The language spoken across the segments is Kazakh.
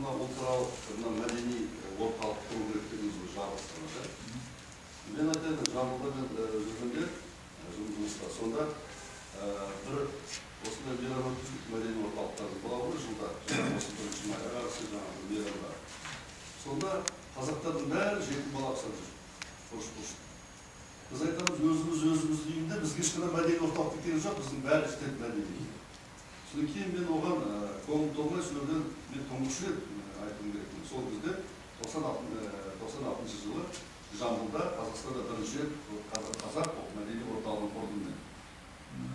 мына ұлтаралық, мына мәдени орталық құру керек дедіңіз ғой, жалғыз ғана да. Мен айтайын, Жамбылда мен жүргенде жұмыста, сонда бір осындай мейрам өткіздік, мәдени орталықтардың болады ғой жылда, жаңағы осы 1 майға қарсы жаңағы мейрамдар. Сонда қазақтардың бәрі жетім бала ұқсап жүр, бұрыш бұрыш. Біз айтамыз, өзіміз өзіміздің үйінде, бізге ешқандай мәдени орталықтың керегі жоқ, біздің бәрі жетеді мәдени. Содан кейін мен оған көңілім толмай, сол жерден мен тұңғыш рет айтуым керек. Сол кезде 96-жылы Жамбылда, Қазақстанда бірінші рет қазақ мәдени орталығын құрдым мен.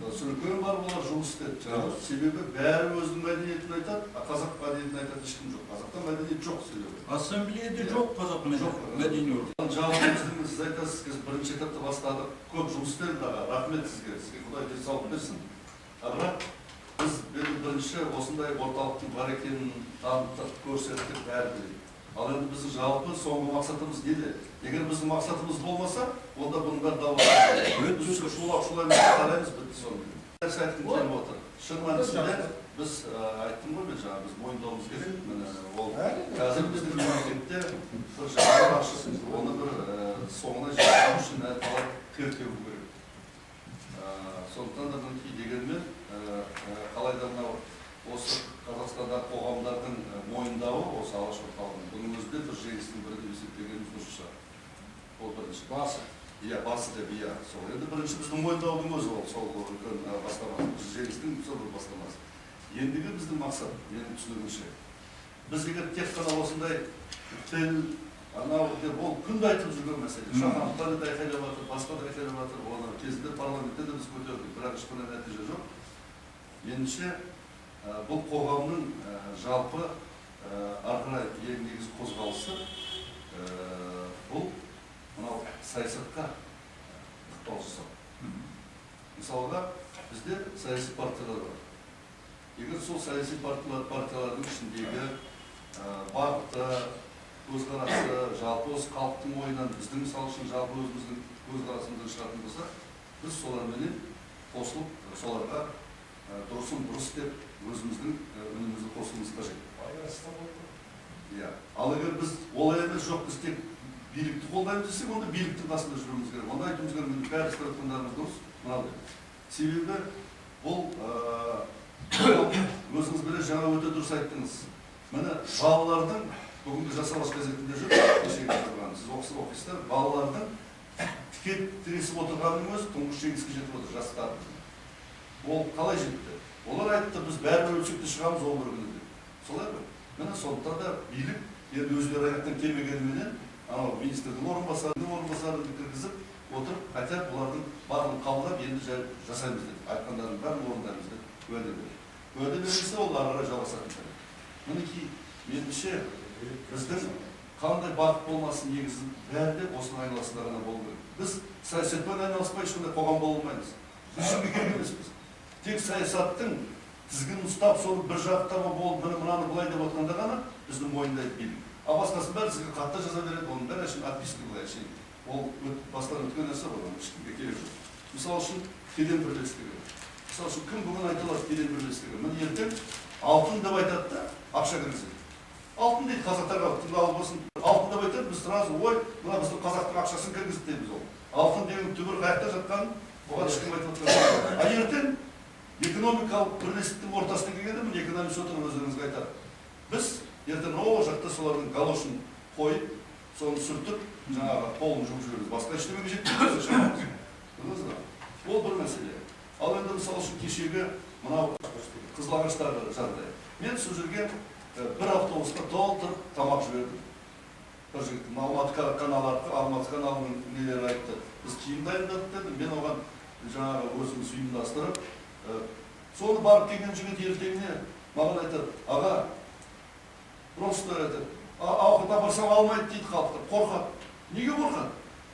Сол үлкен барып олар жұмыс істеді жаңағы. Себебі бәрі өзінің мәдениетін айтады, а қазақ мәдениетін айтатын ешкім жоқ. Қазақта мәдениет жоқ себебі. Ассамблеяда жоқ қазақ Жоқ. мәдени орталық. Жалпы біздің, сіз айтасыз, қазір бірінші этапта бастадық, көп жұмыс істедік, аға, рахмет сізге, сізге Құдай денсаулық берсін. А бірақ біз енді бірінші осындай орталықтың бар екенін таныттық, көрсеттік, бәрі біледі. Ал енді біздің жалпы соңғы мақсатымыз неде? Егер біздің мақсатымыз болмаса, онда бұның бәрі дауа. Біз шулап шулаймыз, қараймыз, бітті сонымен. Нәрсе айтқым келіп отыр. Шын мәнісінде біз айттым ғой мен жаңа, біз мойындауымыз керек. Міне, ол қазір біздің мемлекетте бір жаңалық ашып, оны бір соңына жеткізу үшін әлі талай тер төгу керек. Сондықтан да мінекей, дегенмен қалай да мынау осы Қазақстандағы қоғамдардың мойындауы осы Алаш орталығын, бұның өзі де бір жеңістің бірі деп есептегеніміз дұрыс шығар. Ол бірінші. Басы. Иә, басы деп, иә. Сол енді бірінші біздің мойындаудың өзі ол сол үлкен бастамасы. Біз жеңістің сол бір бастамасы. Ендігі біздің мақсат, менің түсінігімше, біз егер тек қана осындай тіл анау деп, ол күнде айтып жүрген мәселе. Шахановтар да айқайлап жатыр, басқа да айқайлап жатыр. Оны кезінде парламентте де біз көтердік, бірақ ешқандай нәтиже жоқ. Меніңше, бұл қоғамның жалпы ары қарай ең негізгі қозғалысы бұл мынау саясатқа ықпал жасау. Мысалға, бізде саяси партиялар бар. Егер сол саяси партиялардың ішіндегі бағыты, көзқарасы жалпы осы халықтың ойынан, біздің, мысалы үшін, жалпы өзіміздің көзқарасымыздан шығатын болса, біз соларменен қосылып, соларға дұрысын дұрыс деп өзіміздің үнімізді қосуымыз қажет. Байланыста болды. Иә, ал егер біз олай емес, жоқ, біз тек билікті қолдаймыз десек, онда биліктің қасында жүруіміз керек. Онда айтуымыз керек: міне, бәрі істеп жатқандарыңыз дұрыс мынау деп. Себебі бұл өзіңіз білесіз, жаңа өте дұрыс айттыңыз. Міне, балалардың бүгінгі «Жас Алаш» газетінде жүр, кешегі тұрған, сіз оқисыздар, балалардың тіке тіресіп отырғанының өзі тұңғыш жеңіске жетіп отыр жастар. Ол қалай жетті? Олар айтты: біз бәрібір өлсек те шығамыз ол бір күні деп. Солай ғой? Міне, сондықтан да билік енді өздері аяқтан келмегеніменен, анау министрдің орынбасарын кіргізіп отырып, хотя бұлардың барлығын қабылдап, енді жай жасаймыз деп, айтқандарының бәрін орындаймыз деп уәде берді. Уәде берілсе, ол ары қарай жалғасатын шығар. Мінекей, меніңше, біздің қандай бағыт болмасын, негізі бәрі де осының айналасында ғана болу керек. Біз саясатпен айналыспай ешқандай қоғам бола алмаймыз, біз ешкімге керек емеспіз. Тек саясаттың тізгінін ұстап, соны бір жақтама болып, міне, мынаны былай деп отқанда ғана бізді мойындайды билік. Ал басқасының бәрі сізге хат та жаза береді, оның бәрі әшейін отписка былай, әшейін. Ол бастан өткен нәрсе ғой, оның ешкімге керегі жоқ. Мысалы үшін, кеден бірлестігі. Мысалы үшін, кім бүгін айта алады кеден бірлестігі? Міне, ертең алтын деп айтады да, ақша кіргізеді. Алтын дейді, қазақтарға тыңдалып болсын, алтын деп айтады, біз сразу: ой, мына біздің қазақтың ақшасын кіргізді дейміз. Ол алтын деген түбір қай жақта жатқанын оған ешкім айтып отырған жоқ. А ертең экономикалық бірлестіктің ортасына келгенде, міне, экономист отыр, өздеріңізге айтады, біз ертең ол жақта солардың галошын қойып, соны сүртіп, жаңағы қолын жуып жібереміз, басқа ештеңеге жетпейміз шамамыз. Көрдіңіз ба? Ол бір мәселе. Ал енді, мысалы үшін, кешегі мынау Қызылағаштағы жағдай. Мен сол жерге бір автобусқа толтырып тамақ жібердім. Бір жігіт Алматы каналы арқылы, Алматы каналының нелері айтты, біз киім дайындадық деді. Мен оған жаңағы өзіміз ұйымдастырып, соны барып келген жігіт ертеңіне маған айтады: аға, просто айтады, ауқат апарсам, алмайды дейді, халықтар қорқады. Неге қорқады?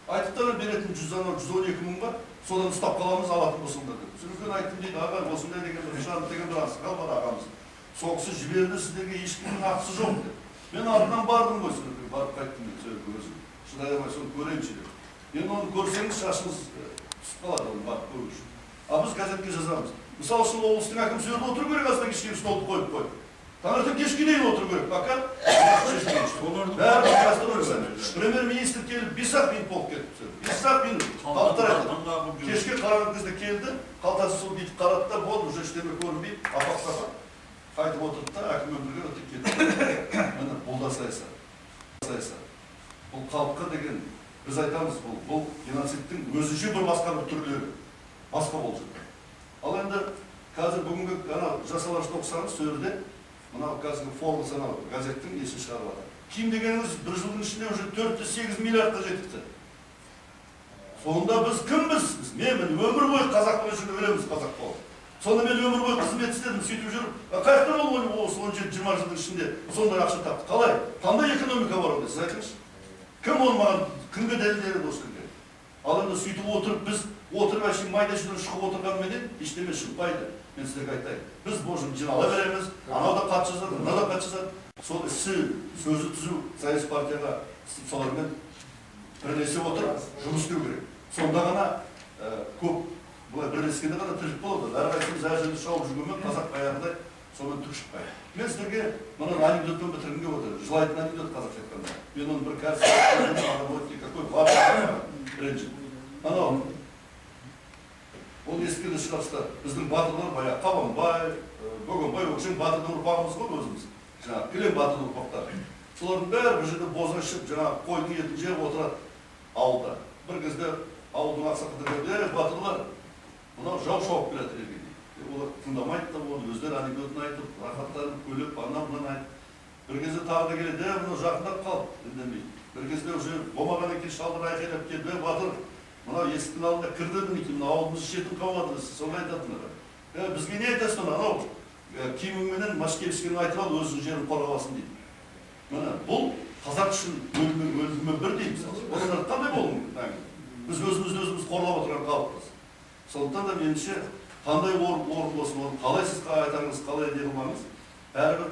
Айтып та беретін жүз, анау 112 мың ба, содан ұстап қаламыз алатын болсаңдар деп. Содан кейін айттым дейді: аға, осындай деген бір Нышанов деген бір ақсақал бар ағамыз, сол кісі жіберді сіздерге, ешкімнің ақысы жоқ деп. Мен артынан бардым ғой, сол жерге барып қайттым. Мен сол жерге өзім шыдай алмай, соны көрейінші деп. Енді оны көрсеңіз, шашыңыз түсіп қалады оны барып көру үшін. А біз газетке жазамыз. Мысалы үшін, облыстың әкімі сол жерде отыру керек, аздан кешке столды қойып қойып. Таңертең кешке дейін отыру керек, пока бәрі қарастыру. Премьер-министр келіп 5-ақ минут болып кетті. 5-ақ минут халықтар айтады. Кешке қараңғы кезде келді, қалтасы сол бүйтіп қарады да, болды, уже ештеме көрінбей, апақ-сапақ қайтып отырды да, әкіммен бірге өтіп кетті. Міне, бұл да саясат. Саясат. Бұл халыққа деген, біз айтамыз, бұл геноцидтің өзінше бір басқа бір түрлері, басқа болып жатыр. Ал енді қазір бүгінгі ана «Жас Алашты» оқысаңыз, сол жерде мынау қазіргі Forbes анау газеттің несін шығарып жатыр. Киім дегеніңіз бір жылдың ішінде уже 4,8 миллиардқа жетіпті. Сонда біз кімбіз? Біз, мен өмір бойы қазақ болып жүріп өлеміз, қазақ болып. Сонда мен өмір бойы қызмет істедім, сөйтіп жүріп, қай жақтан ол осы 17-20 жылдың ішінде сондай ақша тапты? Қалай? Қандай экономика бар онда, сіз айтыңызшы? Кім оны маған, кімге дәлелдеді осы күнге? Ал енді сөйтіп отырып, біз отырып әшейін майда шүйден шығып отырғанменен ештеме шықпайды. Мен сіздерге айтайын. Біз можем жинала береміз, анау да хат жазады, мынау да хат жазады. Сол ісі, сөзі түзу саяси партияға солармен бірлесе отырып жұмыс істеу керек. Сонда ғана көп былай бірлескенде ғана тірлік болады. Әрқайсымыз әр жерде шауып жүргенмен қазақ баяғыдай сонымен түк шықпайды. Мен сіздерге мына анекдотпен бітіргім келіп отыр. Жылайтын анекдот қазақша айтқанда. Мен оны бір кәріс адам өтті, какой важный ренжіп. Анау ол ескіде шығарсыздар. Біздің батырлар баяғы Қабанбай, Бөгенбай, өкшең батырдың ұрпағымыз ғой өзіміз. Жаңағы кілең батырдың ұрпақтары. Солардың бәрі бір жерде боза ішіп, жаңағы қойдың етін жеп отырады ауылда. Бір кезде ауылдың ақсақалдары келіп, ей, батырлар, мынау жау шауып келе жатыр елге дейді. Олар тыңдамайды да оны, өздері анекдотын айтып, рахаттанып, күліп, анау мынаны айтып. Бір кезде тағы да келеді, е, мынау жақындап қалды, үндемейді. Бір кезде уже болмағаннан кейін шалдар айқайлап келді, е, батыр, мынау есіктің алдында кірді, мінекей, мына ауылымыз шетін қамады, соны айтатындар. Е, бізге не айтасың, анау киіміңменен машкевскийні айтып ал, өзінің жерін қорғап алсын дейді. Міне, бұл қазақ үшін өліммен бірдей, мысалы. Одан қандай болуы мүмкін? Біз өзімізді өзіміз қорлап отырған халықпыз. Сондықтан да меніңше, қандай орын болсын, оны қалай сіз айтаңыз, қалай не қылмаңыз, бәрібір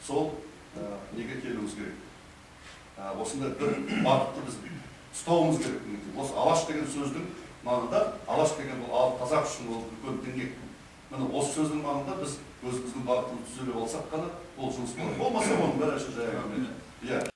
сол неге келуіміз керек. Осындай бір бағытты біз ұстауымыз керек. Осы Алаш деген сөздің маңында, Алаш деген бұл қазақ үшін ол үлкен діңгек. Міне, осы сөздің маңында біз өзіміздің бағытымызды түзелеп алсақ қана ол жұмыс болады. Болмаса оның бәрі әшейін жай әңгіме. Иә.